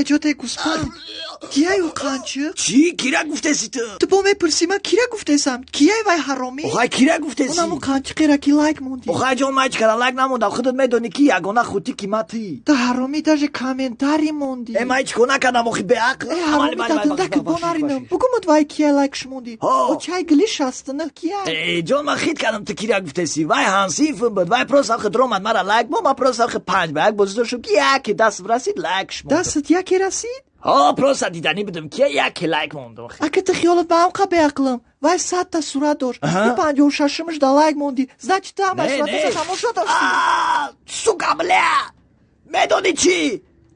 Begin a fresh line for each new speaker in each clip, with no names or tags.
аҷоте гӯспанд? Кияй ӯ қанчиқ?
Чӣ? Кира гуфтеси ту?
Ту бо мепурсӣ, ман кира гуфтесам? Кияй вай ҳаромӣ?
Охай, кира гуфтеси?
Онамо қанчиқера ки лайк мондӣ.
Охай ҷон, ман ҳеҷ кара лайк намондам. Худат медонӣ, ки ягона хутӣ ки ма тӣ.
Ту ҳаромӣ, даже комментарий мондӣ.
Э, ман ҳеҷ кор накардам, охи беақл.
Э, ҳаромӣ, дадундаки бо наринам. Бугумуд, вай кияй лайкш мондӣ?
Ҳо.
Очай гили 69 кияй?
Э, ҷон, ман хит кардам, ту кира гуфтеси. Вай ҳамсинфим буд. Вай просто охи дромад, мара лайк мо, ман просто охи 5-1 бозӣ доштум, ки яке даст расид, лайкш мондам.
Дастат яке расид?
Ҳо, просто диданӣ будам, ки яке лайк мондам.
Ака, ту хиёлат ба ҳамқа беақлам? Вай 100-та сурат дошт.
Аҳа.
Ту 56-умаш да лайк мондӣ, значит, ту ҳамаи
Не,
сураташа
не.
тамошо доштӣ.
А, сука, бля! Медонӣ чӣ?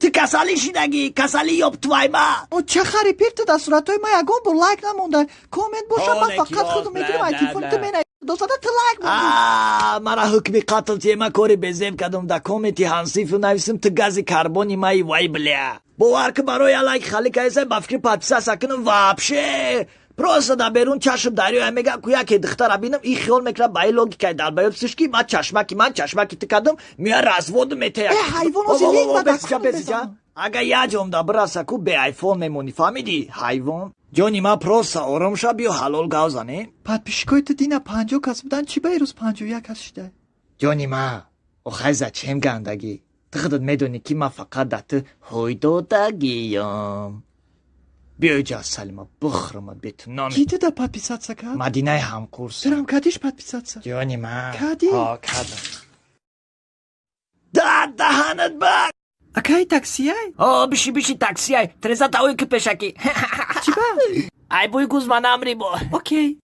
Ту касалӣ шидагӣ, касалӣ, ёб твою мать.
О, ча хари пир, ту дар суратҳои ман ягон бор лайк намонда. Коммент боша,
О,
ман
не,
фақат
киёс,
худум мегирам,
бля,
ай
бля,
телефони ту
бля.
мена досада, ту лайк мондӣ.
А, мара ҳукми қатл тие, ман кори безеб кардам, да комменти ҳамсинфу нависим, ту гази карбони маи, вай, бля. Бовар ки, барои лайк хали кайса, ба фикри подписаться кунам вообще. Просто да берун чашм дарёя мега ку, яке духтара бинам, и хиёл мекунад ба и логикаи долбоёб ки ман чашмаки, ман чашмаки ту кардам, мея развод метея.
Э, ҳайвон, ози линк ба
Бесиҷа,
дастам
бесиҷа.
безанам.
Ага яҷом да бираса ку, бе айфон мемонӣ, фаҳмидӣ, ҳайвон. Ҷони ман, просто ором ша, биё ҳалол гав занем.
Подписчикои ту дина 50 кас будан, чӣ ба ирӯз 51 кас шида?
Ҷони ман, охай, зачем гандагӣ? Ту худат медонӣ, ки ман фақат да ту ҳойдодагиём. Биё иҷа, Салима, бихӯрмат, бету номи.
Ки ту да подписаться кард?
Мадинаи ҳамкурс.
Турам кадиш подписаться?
Ҷони ман.
Кадӣ?
Ҳо, кадам. Да даҳанат ба.
Акаи, таксияй?
О, биши, биши, таксияй. Треза таои ки пешакӣ.
Чӣ ба?
Ай бӯи гуз ма намри бо.
Окей.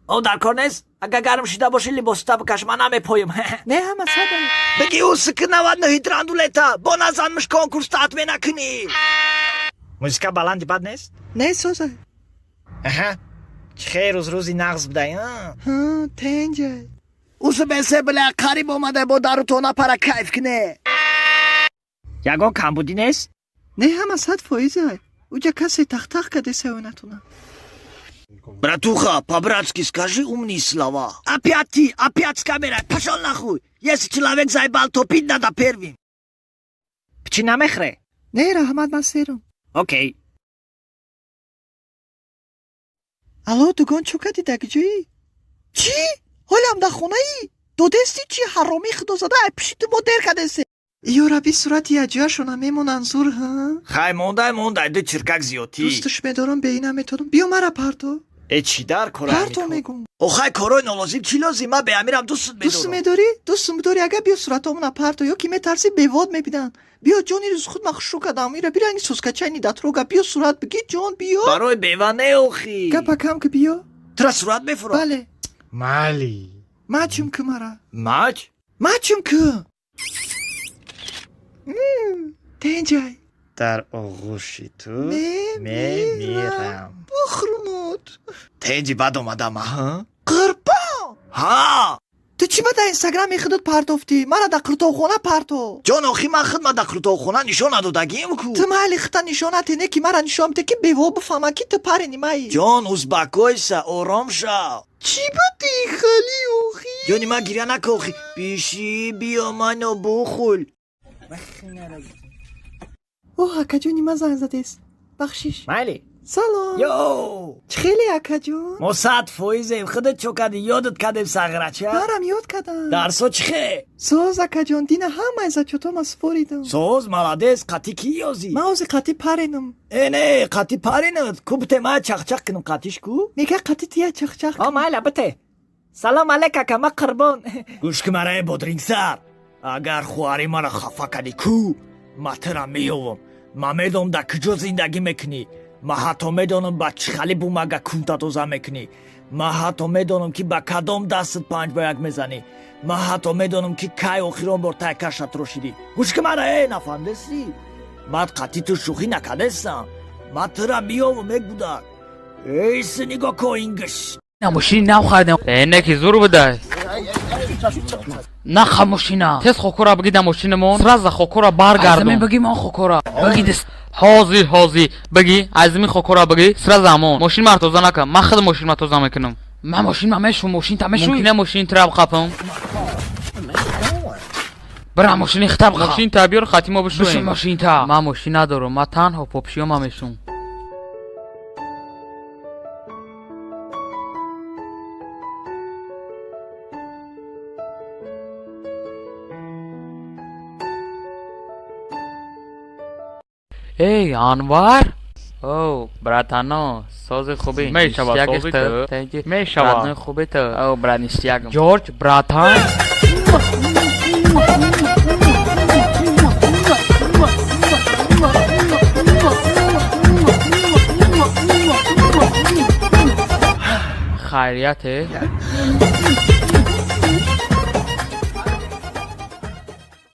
О, дар кор нест? Агар гарм шида боши, либосата бикаш, ман намепоем.
Не, ҳама сада.
Беги, ӯ сики 99 драндулета бо назанмиш, конкурс татме накунӣ. Музика баланди бад нест?
Не, соза.
Аҳа, чӣ хел рӯз, рӯзи нағз будай, а?
Ҳа, тенҷай.
Усу бесе, бля, қариб омада, бо дарутона пара кайф куне. Ягон камбудӣ нест?
Не, ҳама 100 фоизай. Уҷа касе тахтах кадеса натона.
Братуха, по-братски скажи умные слова. Опять ты, опять с камерой. Пошел нахуй. Если человек заебал, топить надо первым. Чӣ намехре?
Не, раҳмат, ман серам.
Окей.
Алло, дугон, чӯ кади, дагиҷоӣ? Чӣ, ҳолям дар хонаӣ? Додести чӣ, ҳаромӣ худозада, ай пиши ту мо дер кадесе. Ёраби, сурати яҷояшона мемонанд зур, ҳа?
Хай, мондай, мондай, ду чиркак зиёдтӣ.
Дӯсташ медорам, бе ина метонам. Биё, мара парто.
Э, чӣ дар кора?
Парто мегум.
Охай, корои нолозим чӣ лозим? Ман беамирам дӯстут
Дӯст
медорам.
медорӣ? Дӯст медорӣ, ага биё, суратомона парто, ё ки метарсӣ, бевод мебинанд. Биё, ҷони, рӯз худ ман хушрӯ кардам, ира биранги соскачайни датрога. Биё, сурат бигӣ, ҷон, биё.
Барои бева не, охи.
Гапа кам ки, биё.
Тура сурат мефурам?
Бале.
Майли.
Мачум ки мара.
Мач?
Мачум ки. Тенҷай.
Дар оғӯши ту
Мемирам.
мемирам.
Бухрумуд.
Тенҷи, бад омадам, аҳа?
Қурбон.
Ҳа.
Ту чӣ ба дар инстаграми худат партофтӣ? Мара дар қуртобхона парто.
Ҷон, охи, ман хидмат дар қуртобхона нишон надодагим ку.
Ту майли, хита нишонате, не ки мара нишон бите, ки бево бифаҳмам, ки ту парени маи.
Ҷон, успокойся, ором шав.
Чӣ ба дихали, охи?
Ҷони ман, гиря нака, охи. Биши, биё, мано бухул.
Оҳ, акаҷони ман занг задест, бахшиш.
Майли.
Салом.
Йо.
Чӣ хеле, акаҷон?
Мо 100 фоизем, худат чо кардӣ? Ёдат кардем, сағрача.
Марам ёд кардам.
Дарсо чӣ хе?
Соз, акаҷон, дина ҳамаи зачётома супоридам.
Соз, молодец. Қатӣ кӣ ёзӣ?
Ман ози қатӣ паренам.
Э, не, қатӣ паренат ку, бите, ма чахчах кунам қатиш ку.
Мега, қатӣ тия чахчах.
О, майла, бите. Салом алейк, ака, ма қурбон. Гӯш ки, мараи бодрингсар, агар хуари мара хафа кардӣ ку, ма тура меёвам. Ма медонам, дар куҷо зиндагӣ мекунӣ. Ма ҳатто медонам, ба чӣ хали бумага кунта тоза мекунӣ. Ма ҳатто медонам, ки ба кадом дастат 5-1 мезанӣ. Ма ҳатто медонам, ки кай охирон бор тайкаша трошидӣ. Гӯш ки, мара, э, нафаҳмидестӣ? Ман қатъи ту шӯхӣ накардестам. Ма тура меёвам, э, гудак. Эй, нигоҳ ко, ингиш.
На, мошини нав харидем. Э, не, ки зур будай. Наха мошина. Тез хокора бигӣ да мошинамон. Сразу хокора баргардон. Азами бигӣ мон хокора. Бигӣ дис. Ҳозир, ҳозир. Бигӣ, азми хокора бигӣ, сразу амон. Мошин мар тоза накун. Ман худ мошин ма тоза мекунам. Ман мошин ма мешу, мошин та мешу. Мумкина мошин тра бқапам. Бира мошини хита бихо.
Мошин та биёр, хати мо
Бишин
бишӯем.
Мошин та. Ман мошин надорам, ман танҳо попшиёма мешум. Эй, Анвар! О, братано, сози хуби.
Мешава,
Ништяк
сози
ту.
ту.
Тенҷи.
Мешава.
Родной хуби ту. О, брат, ништякам. Ҷорҷ, братан. Хайрияте?